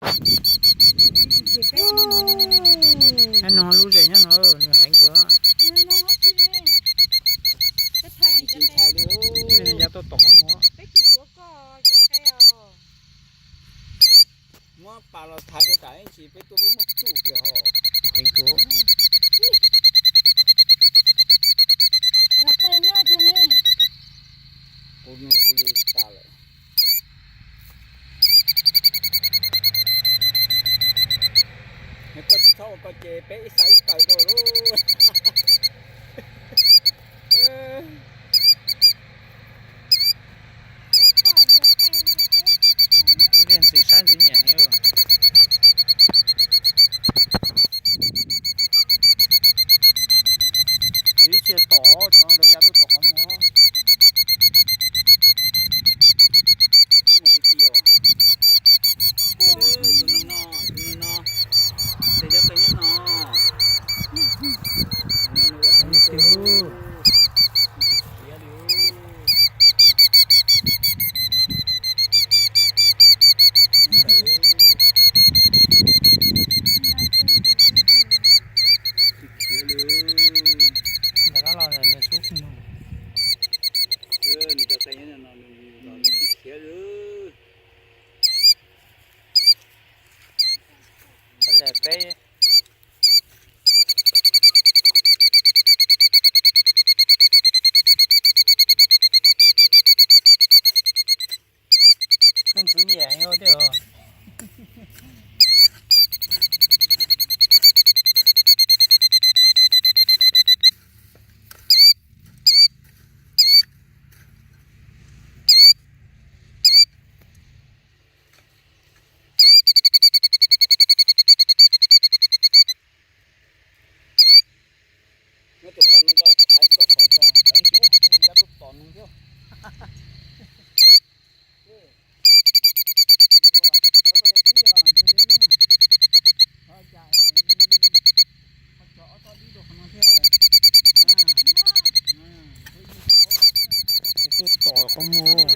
Nyob no lub zes nyob no nws heev kawg. Nws ya tuaj tom qhov muag. Muab pas los thaiv rau tam ib ntsis peb tuaj peb muaj tsuj kiag ho. Heev kawg. Kuv nug kuv li tas lawm. Koj tsis txhob ua koj ces peb ib xav ib taws rau lauj. Ntxim saib ntxim nyiam heev. Ces ib txhia tom cov lawv ya tuaj tom qhov muag. Qhov muag ti ti os. Tus no no, tus no no. Tes cov qe nyob no. Tus no no ua heev tiag. Khiav li. Khiav li. Ntawm no los nws xub nws cov qe nyob no, nws khiav li. Peb ntxim nyiam heev thiab. Muab tus pas no koj thaiv koj qhov ko, thaiv ntsis, ya tuaj tom no thiab. Tuaj tom qhov muag.